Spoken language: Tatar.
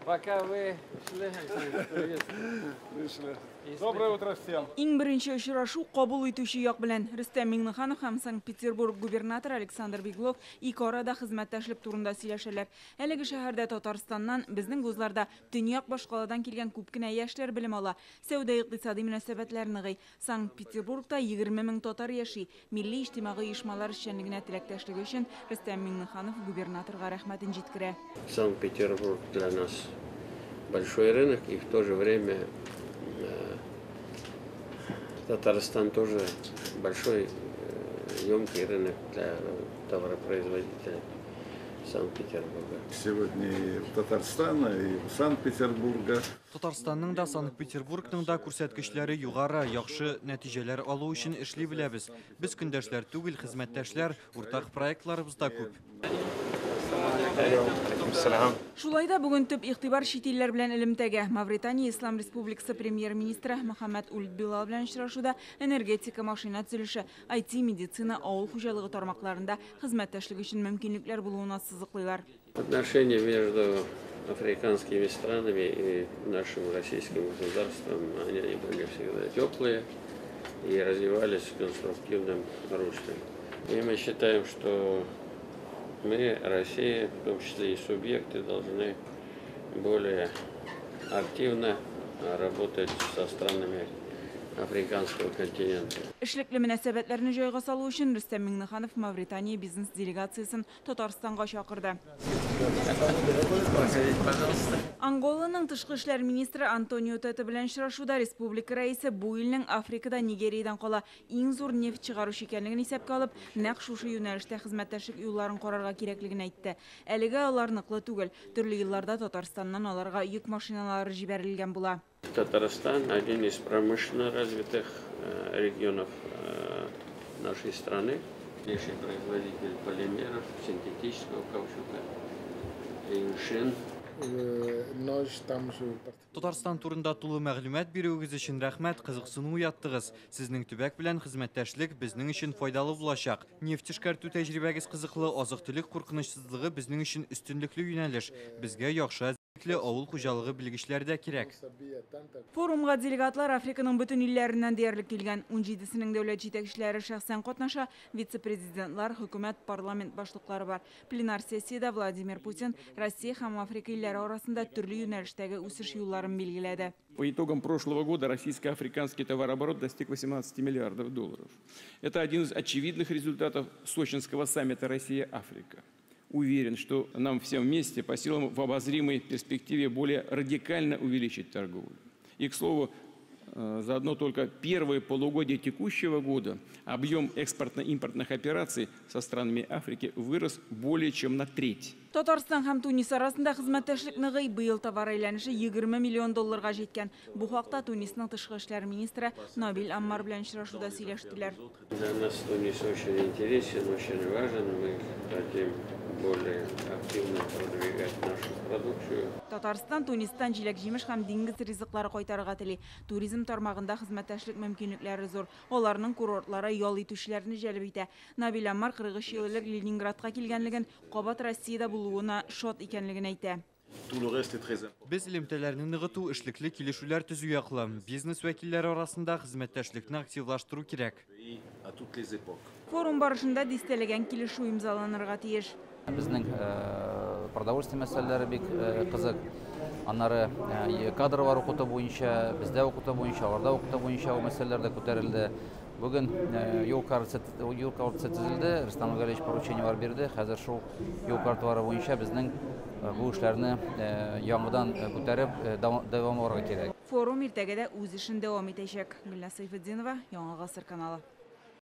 Пока вы шли, Александр, приветствую. Вышли. Доброе утро всем. Иң беренче очрашу кабул итүче як белән. Рөстәм Миңнеханов һәм Санкт-Петербург губернаторы Александр Беглов ике арада хезмәттәшлек турында сөйләшәләр. Әлеге шәһәрдә Татарстаннан, безнең вузларда төньяк башкаладан килгән күп кенә яшьләр белем ала. Сәүдә-икътисади мөнәсәбәтләр ныгый. Санкт-Петербургта 20 мең татар яши. Милли иҗтимагый оешмалар эшчәнлегенә теләктәшлеге өчен Рөстәм Миңнеханов губернаторга рәхмәтен җиткерә. Санкт-Петербург для нас большой рынок, и в то же время Татарстан тоже большой, емкий рынок для товаропроизводителей Санкт-Петербурга. Сегодня и у Татарстана, и у Санкт-Петербурга. Татарстанның да, Санкт-Петербургның да күрсәткечләре югары, яхшы нәтиҗәләр алу өчен эшли беләбез. Без көндәшләр түгел, хезмәттәшләр, уртак проектларыбыз да күп. Шулай да бүген төп игътибар чит илләр белән элемтәгә. Мавритания Ислам Республикасы премьер-министры Мөхәммәд Ульд Билал белән очрашуда энергетика, машина төзелеше, IT, медицина, авыл хуҗалыгы тармакларында хезмәттәшлек өчен мөмкинлекләр булуын ассызыклыйлар. Отношения между африканскими странами и нашим российским государством, они были всегда теплые и развивались в конструктивном русле. И мы считаем, что мы, Россия, в том числе и субъекты, должны более активно работать со странами африканского континента. Эшлекле мөнәсәбәтләрне җайга салу өчен Рөстәм Миңнеханов Мавритания бизнес делегациясен Татарстанга чакырды. Анголаның тышкы эшләр министры Антонио Тете белән очрашуда республика рәисе бу илнең Африкада Нигериядән кала иң зур нефть чыгаручы икәнлеген исәпкә алып, нәкъ шушы юнәлештә хезмәттәшлек юлларын карарга кирәклеген әйтте. Әлегә алар ныклы түгел. Төрле елларда Татарстаннан аларга йөк машиналары җибәрелгән була. Татарстан один из промышленно развитых регионов нашей страны. Крупнейший производитель полимеров, синтетического каучука и шин. Татарстан турында тулы мәгълүмат бирүегез өчен рәхмәт, кызыксыну уяттыгыз. Сезнең төбәк белән хезмәттәшлек безнең өчен файдалы булачак. Нефть эшкәртү тәҗрибәгез кызыклы, азык-төлек куркынычсызлыгы безнең өчен өстенлекле юнәлеш. Безгә яхшы әзерлекле авыл хуҗалыгы белгечләре дә кирәк. Форумга делегатлар Африканың бөтен илләреннән диярлек килгән. 17сенең дәүләт җитәкчеләре шәхсән катнаша, вице-президентлар, хөкүмәт, парламент башлыклары бар. Пленар сессиядә Владимир Путин Россия һәм Африка илләре арасында төрле юнәлештәге үсеш юлларын билгеләде. По итогам прошлого года российско-африканский товарооборот достиг 18 миллиардов долларов. Это один из очевидных результатов сочинского саммита Россия-Африка. Уверен, что нам всем вместе по силам в обозримой перспективе более радикально увеличить торговлю. И, к слову, заодно только первое полугодие текущего года объем экспортно-импортных операций со странами Африки вырос более чем на треть. Татарстан һәм Тунис арасында хезмәттәшлек ныгый. Быел товар әйләнеше 20 миллион долларга җиткән. Бу хакта Тунисның тышкы эшләр министры Набил Аммар белән очрашуда сөйләштеләр. Для нас Тунис очень интересен, очень важен. Мы хотим более активно продвигать нашу продукцию. Татарстан Тунистан җиләк-җимеш һәм диңгез ризыклары кайтарырга тели. Туризм тармагында хезмәттәшлек мөмкинлекләре зур. Аларның курортлары ял итүчеләрне җәлеп итә. Набил Аммар 43 ел элек Ленинградка килгәнлеген, кабат Россиядә булуына шат икәнлеген әйтә. Без элемтәләрне ныгыту, эшлекле килешүләр төзү яклы. Бизнес вәкилләре арасында хезмәттәшлекне активлаштыру кирәк. Форум барышында дистәләгән килешү имзаланырга тиеш. Безнең продовольствие мәсьәләләре бик кызык. Аннары кадрлар укыту буенча, бездә укыту буенча, аларда укыту буенча ул мәсьәләләр дә күтәрелде. Бүген юл картасы төзелде, Рөстәм Нургалиевич поручениелар бирде. Хәзер шул юл карталары буенча безнең бу эшләрне яңадан күтәреп дәвамларга кирәк. Форум иртәгә дә үз эшен дәвам итәчәк. Гөлназ Сәйфетдинова, Яңа Гасыр каналы.